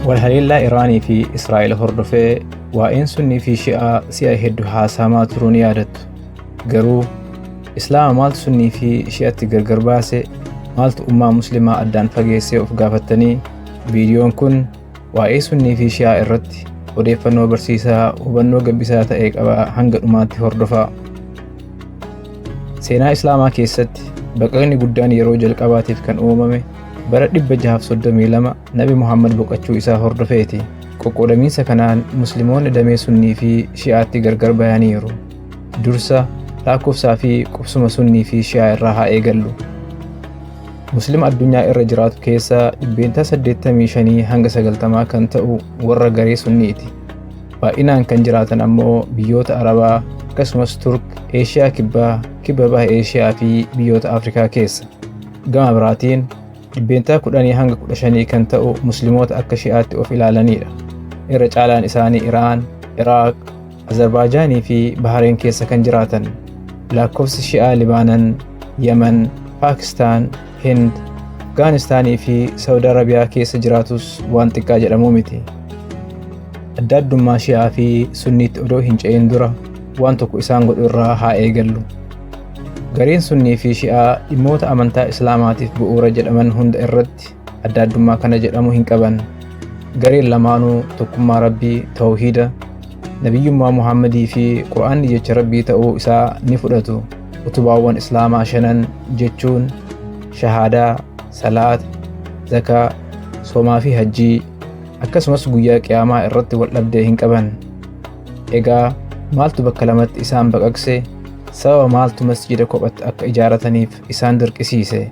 Walhaleellaa Iraanii fi Israa'el hordofee waa'een Sunnii fi Shi'aa si'a hedduu haasamaa turuu ni yaadattu. Garuu Islaama maaltu Sunnii fi Shi'atti gargar baase, maaltu ummaa Muslimaa addaan fageessee of gaafattanii? Viidiyoon kun waa'ee Sunnii fi Shi'aa irratti odeeffannoo barsiisaa hubannoo gabbisaa ta'e qaba, hanga dhumaatti hordofaa. Seenaa Islaamaa keessatti baqaqni guddaan yeroo jalqabaatiif kan uumame bara 632 Nabi Muhammad boqachuu isaa hordofeeti. Qoqqoodamiinsa kanaan Musliimoonni damee Sunnii fi Shi'aatti gargar bayaniiru. Dursa lakkoofsaa fi qubsuma Sunnii fi Shi'aa irraa haa eegallu. Muslima addunyaa irra jiraatu keessaa 85% hanga 90 kan ta'u warra garee Sunniiti. Baay'inaan kan jiraatan ammoo biyyoota Arabaa akkasumas Turk, Eeshiyaa Kibbaa, Kibba Baha Eeshiyaa fi biyyoota Afrikaa keessa. Gama biraatiin 10% hanga 15 kan ta'u Musliimoota akka Shi'aatti of ilaalanidha. Irra caalaan isaanii Iraan, Iraaq, Azerbaaijaanii fi Bahareen keessa kan jiraatan. Lakkoofsi Shi'aa Libaanan, Yemen, Paakistaan, Hind, Afgaanistaanii fi Saawud Arabiyaa keessa jiraatus waan xiqqaa jedhamuu miti. Adda addummaa Shi'aa fi Sunniitti odoo hin ce'in dura waan tokko isaan godhu irraa haa eegallu. Gareen Sunnii fi Shi'aa dhimmoota amantaa Islaamaatiif bu'uura jedhaman hunda irratti adda addummaa kana jedhamu hin qaban. Gareen lamaanuu tokkummaa Rabbii, Tawhiida, Nabiyyummaa Muhammadii fi Qur'aanni jecha Rabbii ta'uu isaa ni fudhatu. Utubaawwan Islaamaa shanan jechuun shahaadaa, salaata, zakaa, soomaa fi hajjii akkasumas guyyaa qiyaamaa irratti wal dhabdee hin qaban. Egaa maaltu bakka lamatti isaan baqaqse? Sababa maaltu masjiida kophatti akka ijaarataniif isaan dirqisiise?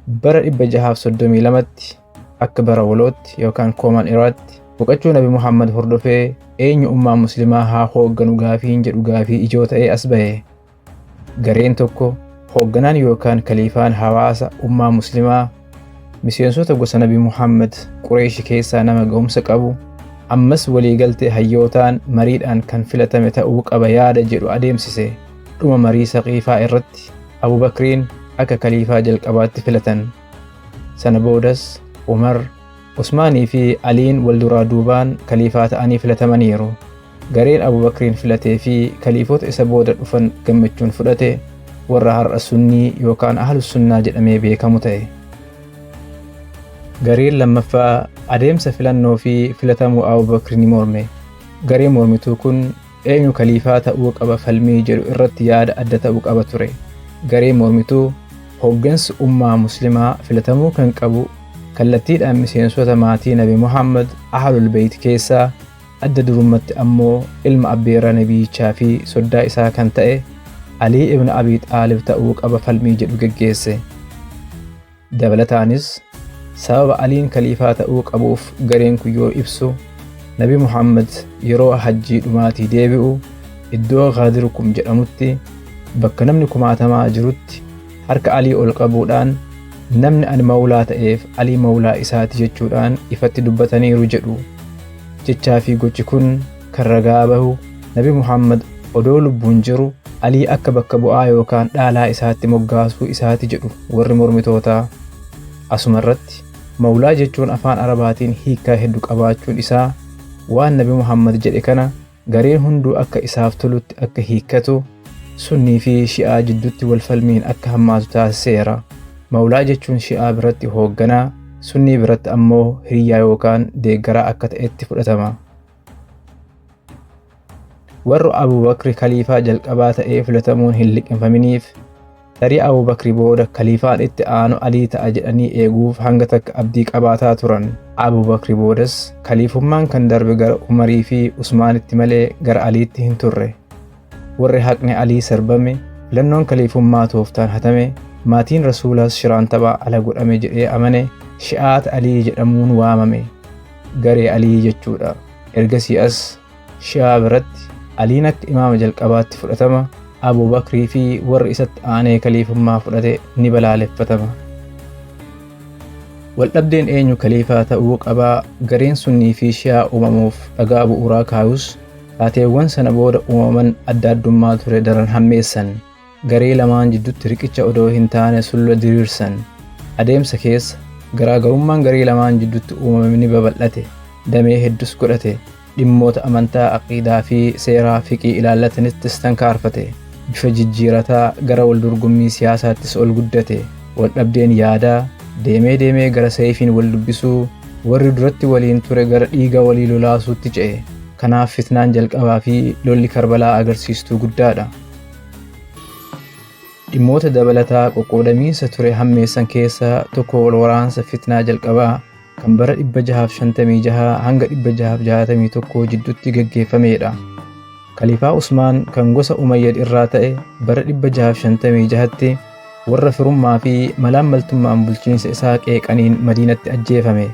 Bara 632tti akka bara walootti yookaan Common Eraatti boqachuu Nabi Muhammad hordofee eenyu ummaa Muslimaa haa hoogganu gaafiin jedhu gaafii ijoo ta'ee as bahe. Gareen tokko hoogganaan yookaan kaliifaan hawaasa ummaa Muslimaa miseensota gosa Nabi Muhammad Qureeshi keessaa nama ga'umsa qabu ammas waliigaltee hayyootaan mariidhaan kan filatame ta'uu qaba yaada jedhu adeemsise. Dhuma marii Saqiifaa irratti Abubakriin akka kaliifaa jalqabaatti filatan. Sana boodas Umar, Usmaanii fi Aliin wal duraa duubaan kaliifaa ta'anii filatamaniiru. Gareen Abubakriin filatee fi kaliifota isa booda dhufan gammachuun fudhate warra har'a Sunnii yookaan Ahlus Sunnaa jedhamee beekamu ta'e. Gareen lammaffaa adeemsa filannoo fi filatamuu Abubakri ni morme. Gareen mormituu kun eenyu kaliifaa ta'uu qaba falmii jedhu irratti yaada adda ta'uu qaba ture. Gareen mormituu hooggansi ummaa Muslimaa filatamuu kan qabu kallattiidhaan miseensota maatii Nabi Muhammad Ahlul Bayt keessaa adda durummatti ammoo ilma abbeeraa nabiyyichaa fi soddaa isaa kan ta'e Alii ibn Abi Xaalib ta'uu qaba falmii jedhu geggeesse. Dabalataanis sababa Aliin kaliifaa ta'uu qabuuf gareen kun yoo ibsu, Nabi Muhammad yeroo hajjii dhumaatii deebi'u iddoo Ghadirkum jedhamutti bakka namni kumaatamaa jirutti harka Alii ol qabuudhaan namni ani mawlaa ta'eef Alii mawlaa isaati jechuudhaan ifatti dubbataniiru jedhu. Jechaa fi gochi kun kan ragaa bahu Nabi Muhammad odoo lubbuun jiru Alii akka bakka bu'aa yookaan dhaalaa isaatti moggaasuu isaati jedhu warri mormitootaa. Asuma irratti mawlaa jechuun afaan Arabaatiin hiikkaa hedduu qabaachuun isaa waan Nabi Muhammad jedhe kana gareen hunduu akka isaaf tolutti akka hiikkatu, Sunnii fi Shi'aa jidduutti wal falmiin akka hammaatu taasiseera. Mawlaa jechuun Shi'aa biratti hoogganaa, Sunnii biratti ammoo hiriyyaa yookaan deeggaraa akka ta'etti fudhatama. Warra Abubakri kaliifaa jalqabaa ta'ee filatamuun hin liqimfaminiif tarii Abubakri booda kaliifaan itti aanu Alii ta'a jedhanii eeguuf hanga takka abdii qabaataa turan. Abubakri boodas kaliifummaan kan darbe gara Umarii fi Usmaanitti malee gara Aliitti hin turre. Warri haqni Alii sarbame, filannoon kaliifummaa tooftaan hatame, maatiin Rasuulaas shiraan taphaa ala godhame jedhee amane Shi'aat Alii jedhamuun waamame. Garee Alii jechuudha. Ergasii as Shi'aa biratti Aliin akka imaama jalqabaatti fudhatama, Abubakrii fi warri isatti aanee kaliifummaa fudhate ni balaaleffatama. Waldhabdeen eenyu kaliifaa ta'uu qabaa gareen Sunnii fi Shi'aa uumamuuf dhagaa bu'uuraa kaayus, taateewwan sana booda uumaman adda addummaa ture daran hammeessan. Garee lamaan jidduutti riqicha odoo hin taane sulula diriirsan. Adeemsa keessa Garaagarummaan garee lamaan jidduutti uumame ni babal'ate. Damee heddus godhate. Dhimmoota amantaa aqiidaa fi seeraa fiqii ilaallatanittis tankaarfate. Bifa jijjiirataa gara wal dorgommii siyaasaattis ol guddate. Wal dhabdeen yaadaa deemee deemee gara seefiin wal dubbisuu, warri duratti waliin ture gara dhiiga walii lolaasuutti ce'e. Kanaaf fitnaan jalqabaa fi lolli Karbalaa agarsiistuu guddaadha. Dhimmoota dabalataa qoqqoodamiinsa ture hammeessan keessaa tokko wal waraansa fitnaa jalqabaa kan bara 656 hanga 661 jidduutti gaggeeffamedha. Kaliifaa Usmaan kan gosa Umayyad irraa ta'e bara 656tti warra firummaa fi malaammaltummaan bulchiinsa isaa qeeqaniin Madiinatti ajjeefame.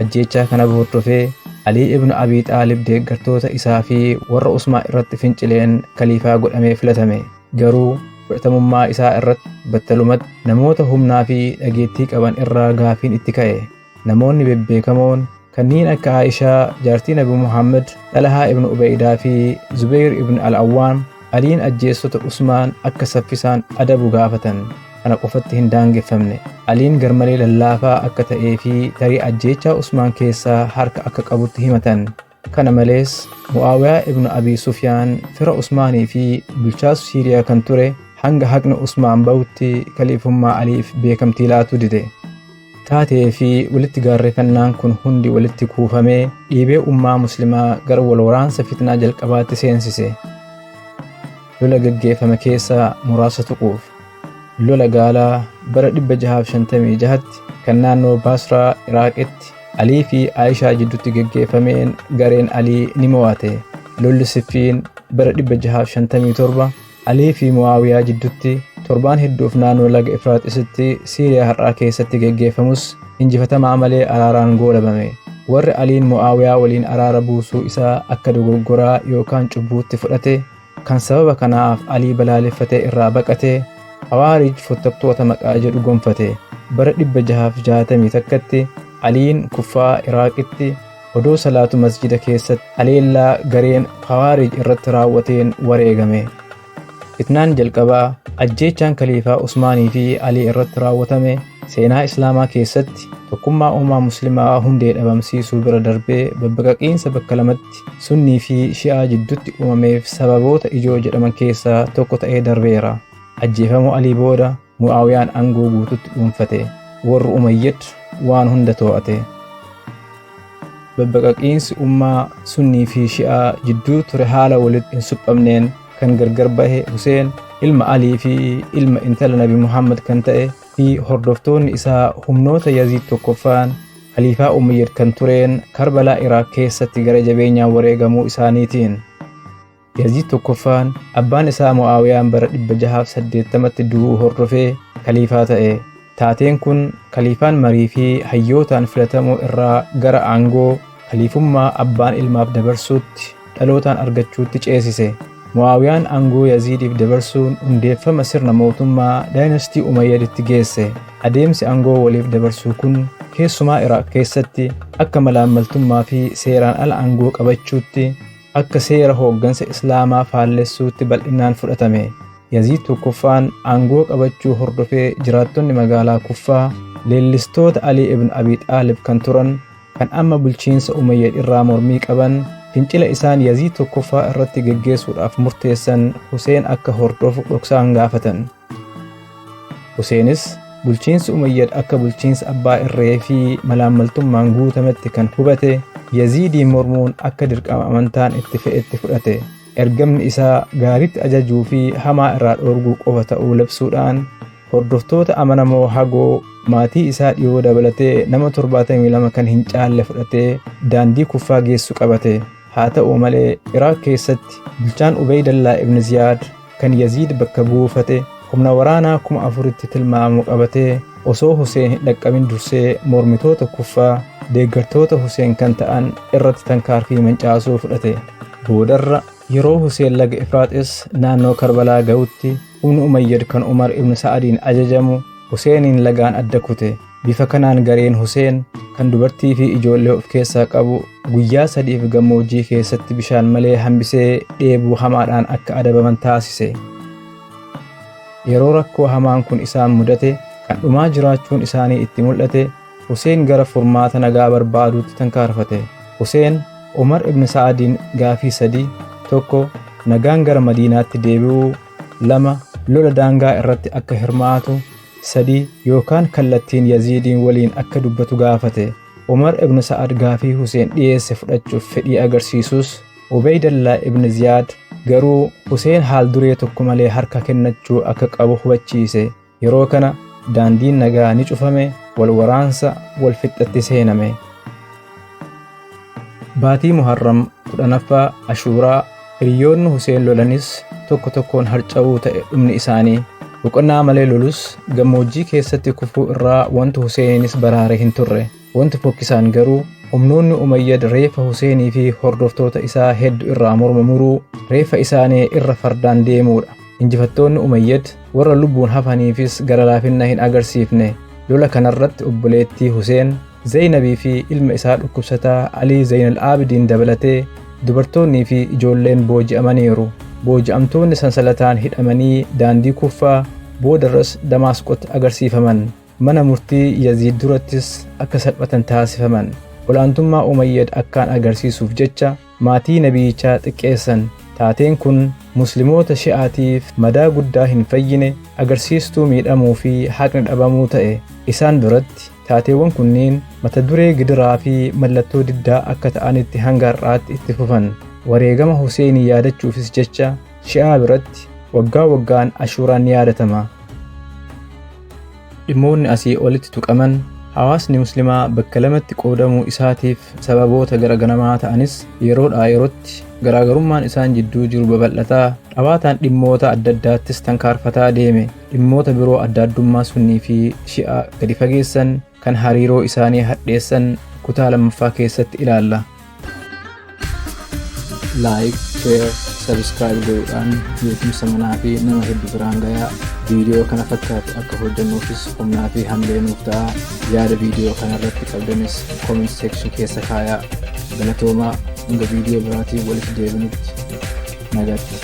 Ajjeechaa kana hordofee Alii ibn Abii Xaalib deeggartoota isaa fi warra Usmaan irratti fincileen kaliifaa godhamee filatame. Garuu fudhatamummaa isaa irratti battalumatti namoota humnaa fi dhageettii qaban irraa gaafiin itti ka'e. Namoonni bebbeekamoon kanneen akka Aishaa jaartii Nabi Muhammad, Xalahaa ibn Ubaydaa fi Zubayr ibn Al-Awwaam Aliin ajjeessota Usmaan akka saffisaan adabu gaafatan. Kana qofatti hin daangeffamne. Aliin garmalee lallaafaa akka ta'ee fi tarii ajjeechaa Usmaan keessaa harka akka qabutti himatan. Kana malees Mu'aawiyaa ibn Abi Sufyaan fira Usmaanii fi bulchaa Siiriyaa kan ture hanga haqni Usmaan bahutti kaliifummaa Aliif beekamtii laatuu dide. Taatee fi walitti gaarreeffannaan kun hundi walitti kuufamee dhiibee ummaa muslimaa gara wal waraansa fitnaa jalqabaatti seensise. Lola gaggeeffame keessaa muraasa tuquuf. Lola Gaalaa bara 656tti kan naannoo Baasraa Iraaqitti Alii fi Aayishaa jidduutti gaggeeffameen gareen Alii ni mo'ate. Lolli Siffiin bara 657 Alii fi Mu'aawiyaa jidduutti torbaan hedduuf naannoo laga Efraaxiisitti Siiriyaa har'aa keessatti gaggeeffamus injifatamaa malee araaraan goolabame. Warri Aliin Mu'aawiyaa waliin araara buusuu isaa akka dogoggoraa yookaan cubbuutti fudhate, kan sababa kanaaf Alii balaaleffatee irraa baqate, Hawaarij fottoktoota maqaa jedhu gonfate. Bara 661tti Aliin Kuffaa Iraaqitti odoo salaatu masjida keessatti haleellaa gareen Hawaarij irratti raawwateen wareegame. Fitnaan jalqabaa ajjeechaan kaliifaa Usmaanii fi Alii irratti raawwatame seenaa Islaamaa keessatti tokkummaa uumaa muslimaa hundee dhabamsiisuu bira darbee babbaqaqiinsa bakka lamatti Sunnii fi Shi'aa jidduutti uumameef sababoota ijoo jedhaman keessaa tokko ta'ee darbeera. Ajjeefamuu Alii booda Mu'aawiyaan aangoo guututti dhuunfate. Warri Umayyad waan hunda to'ate. Babbaqaqiinsi ummaa Sunnii fi Shi'aa jidduu ture haala walitti hin suphamneen kan gargar bahe Huseen ilma Alii fi ilma intala Nabi Muhammad kan ta'e fi hordoftoonni isaa humnoota Yaziid tokkoffaan Khaliifaa Umayyad kan tureen Karbalaa Iraaq keessatti gara jabeenyaan wareegamuu isaaniitiin. Yaziid tokkoffaan abbaan isaa Mu'aawiyaan bara 680tti du'uu hordofee khaliifaa ta'e. Taateen kun khaliifaan marii fi hayyootaan filatamuu irraa gara aangoo khaliifummaa abbaan ilmaaf dabarsuutti dhalootaan argachuutti ceesise. Mu'aawiyaan aangoo Yaziidiif dabarsuun hundeeffama sirna mootummaa daayinastii Umayyaditti geesse. Adeemsi aangoo waliif dabarsuu kun keessumaa Iraaq keessatti akka malaammaltummaa fi seeraan ala aangoo qabachuutti akka seera hooggansa Islaamaa faallessuutti bal'inaan fudhatame. Yaziid tokkoffaan aangoo qabachuu hordofee jiraattonni magaalaa Kuffaa leellistoota Alii ibn Abi Xaalib kan turan kan amma bulchiinsa Umayyad irraa mormii qaban fincila isaan Yaziid tokkoffaa irratti geggeessuudhaaf murteessan Huseen akka hordofu dhoksaan gaafatan. Huseenis bulchiinsi Umayyad akka bulchiinsa abbaa irree fi malaammaltummaan guutametti kan hubate Yaziidiin mormuun akka dirqama amantaan itti fe'etti fudhate. Ergamni isaa gaariitti ajajuu fi hamaa irraa dhoorguu qofa ta'uu labsuudhaan hordoftoota amanamoo hagoo maatii isaa dhiyoo dabalatee nama 72 kan hin caalle fudhatee daandii Kuffaa geessu qabate. Haa ta'u malee Iraaq keessatti bulchaan Ubaydallaa ibn Ziyaad kan Yaziid bakka buufate humna waraanaa 4000tti tilmaamamu qabatee osoo Huseen hin dhaqqabin dursee mormitoota Kuffaa deeggartoota Huseen kan ta'an irratti tankaarfii mancaasuu fudhate. Boodarra yeroo Huseen laga Efraaxis naannoo Karbalaa ga'utti humni Umayyad kan Umar ibn Sa'adiin ajajamu Huseeniin lagaan adda kute. Bifa kanaan gareen Huseen kan dubartii fi ijoollee of keessaa qabu guyyaa sadiif gammoojjii keessatti bishaan malee hambisee dheebuu hamaadhaan akka adabaman taasise. Yeroo rakkoo hamaan kun isaan mudate kan dhumaa jiraachuun isaanii itti mul'ate Huseen gara furmaata nagaa barbaaduutti tankaarfate. Huseen Umar ibn Sa'adiin gaafii sadi: 1, nagaan gara Madiinaatti deebi'uu; 2, lola daangaa irratti akka hirmaatu; 3, yookaan kallattiin Yaziidiin waliin akka dubbatu gaafate. Umar ibn Sa'ad gaafii Huseen dhiyeesse fudhachuuf fedhii agarsiisus, Ubaydallaa ibn Ziyaad garuu Huseen haal duree tokko malee harka kennachuu akka qabu hubachiise. Yeroo kana daandiin nagaa ni cufame, wal waraansa wal fixxatti seename. Baatii Muharram 10ffaa Ashuuraa hiriyoonni Huseen lolanis tokko tokkoon harca'uu ta'e dhumni isaanii. Boqonnaa malee lolus gammoojjii keessatti kufuu irraa wanti Huseeninis baraare hin turre. Wanti fokkisaan garuu humnoonni Umayyad reefa Huseenii fi hordoftoota isaa hedduu irraa morma muruu, reefa isaanii irra fardaan deemuudha. Injifattoonni Umayyad warra lubbuun hafaniifis gara laafinna hin agarsiifne. Lola kanarratti obboleettii Huseen Zeynabii fi ilma isaa dhukkubsataa Alii Zeynal Aabidiin dabalatee dubartoonnii fi ijoolleen booji'amaniiru. Booji'amtoonni sansalataan hidhamanii daandii Kuffaa, boodarras Damaasqotti agarsiifaman. Mana murtii Yaziid durattis akka salphatan taasifaman. Olaantummaa Umayyad akkaan agarsiisuuf jecha maatii nabiyyichaa xiqqeessan. Taateen kun Musliimoota Shi'aatiif madaa guddaa hin fayyine, agarsiistuu miidhamuu fi haqni dhabamuu ta'e. Isaan biratti taateewwan kunniin mata duree gidiraa fi mallattoo diddaa akka ta'anitti hanga har'aatti itti fufan. Wareegama Huseenii yaadachuufis jecha Shi'aa biratti waggaa waggaan Ashuuraan ni yaadatama. Dhimmoonni asii olitti tuqaman hawaasni Muslimaa bakka lamatti qoodamuu isaatiif sababoota gara ganamaa ta'anis, yeroodhaa yerootti garaagarummaan isaan jidduu jiru babal'ataa, dhawaataan dhimmoota adda addaattis tankaarfataa deeme. Dhimmoota biroo adda addummaa Sunnii fi Shi'aa gadi fageessan kan hariiroo isaanii hadheessan kutaa lammaffaa keessatti ilaalla. Like, share, subscribe godhuudhaan beekumsa manaa fi nama hedduu biraan gayaa. Viidiyoo kana fakkaatu akka hojjennuufis humnaa fi hamilee nuuf ta'a. Yaada viidiyoo kana irratti qabdanis comment section keessa kaayaa. Galatoomaa, hanga viidiyoo biraatiin walitti deebinutti nagaatti.